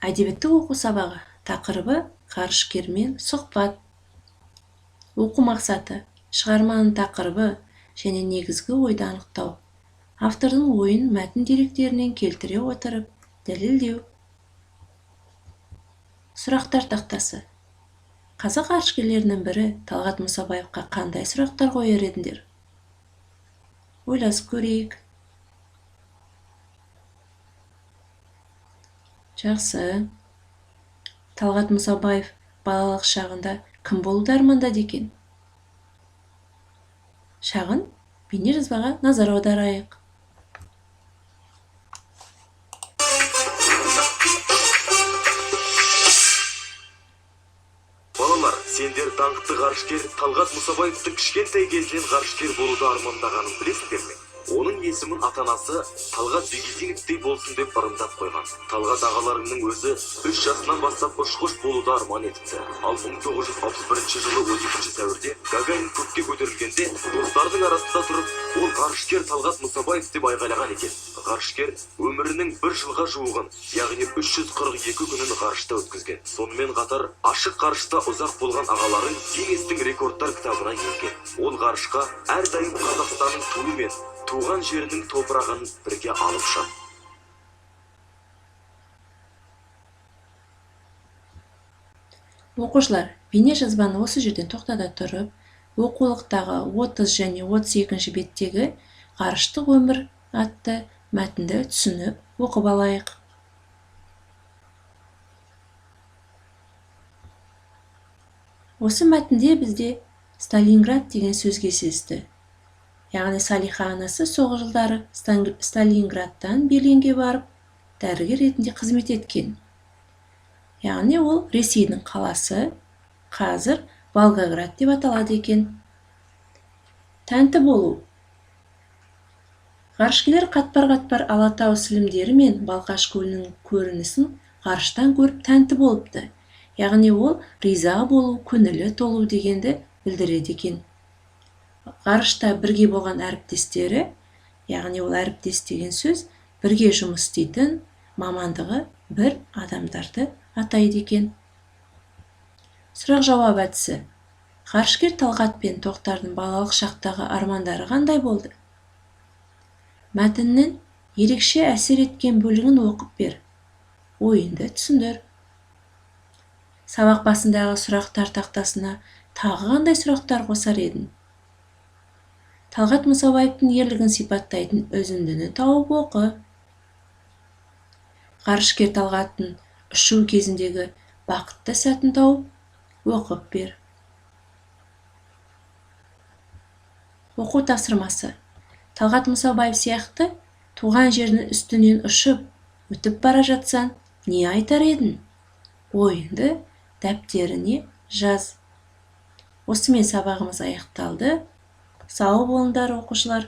Әдебиетті оқу сабағы. Тақырыбы ғарышкермен сұхбат. Оқу мақсаты: шығарманың тақырыбы және негізгі ойды анықтау. Автордың ойын мәтін деректерінен келтіре отырып, дәлелдеу. Сұрақтар тақтасы. Қазақ ғарышкерлерінің бірі Талғат Мұсабаевқа қандай сұрақтар қояр едіңдер? Ойласып көрейік. Жақсы. Талғат Мұсабаев балалық шағында кім болуды армандады екен? Шағын бейнежазбаға назар аударайық. Балалар, сендер даңқты ғарышкер Талғат Мұсабаевтың кішкентай кезінен ғарышкер болуды армандағанын білесіңдер ме? Оның есімін ата-анасы Талғат Бигелдиновтей болсын деп ырымдап қойған. Талғат ағаларыңның өзі 3 жасынан бастап ұшқыш болуды арман етіпті. Ал 1961 жылы 12 сәуірде Гагарин көкке көтерілгенде достарының арасында тұрып, ол ғарышкер Талғат Мұсабаев деп айғайлаған екен. Ғарышкер өмірінің бір жылға жуығын, яғни 342 күнін ғарышта өткізген. Сонымен қатар ашық ғарышта ұзақ болған ағаларың Гиннестің рекордтар кітабына енген. Ол ғарышқа әрдайым Қазақстанның туы мен туған жерінің топырағын бірге алып ұшады. Оқушылар, бейнежазбаны осы жерден тоқтата тұрып, оқулықтағы 30 және 32 беттегі «Ғарыштық өмір» атты мәтінді түсініп оқып алайық. Осы мәтінде бізде Сталинград деген сөз кездесті. Яғни Салиха анасы соғыс жылдары Сталинградтан Берлинге барып, дәрігер ретінде қызмет еткен. Яғни ол Ресейдің қаласы, қазір Волгоград деп аталады екен. Тәнті болу. Ғарышкерлер қатпар-қатпар Алатау сілемдері мен Балқаш көлінің көрінісін ғарыштан көріп тәнті болыпты. Яғни ол риза болу, көңілі толу дегенді білдіреді екен. Ғарышта бірге болған әріптестері, яғни ол әріптес деген сөз, бірге жұмыс істейтін мамандығы бір адамдарды атайды екен. Сұрақ-жауап әдісі. Ғарышкер Талғат пен Тоқтардың балалық шақтағы армандары қандай болды? Мәтіннің ерекше әсер еткен бөлігін оқып бер. Ойынды түсіндір. Сабақ басындағы сұрақтар тақтасына тағы қандай сұрақтар қосар едің? Талғат Мұсабаевтың ерлігін сипаттайтын үзіндіні тауып оқы. Ғарышкер Талғаттың ұшу кезіндегі бақытты сәтін тауып оқып бер. Оқу тапсырмасы. Талғат Мұсабаев сияқты туған жерінің үстінен ұшып өтіп бара жатсаң, не айтар едің? Ойыңды дәптеріне жаз. Осымен сабағымыз аяқталды. Сау болыңдар, оқушылар.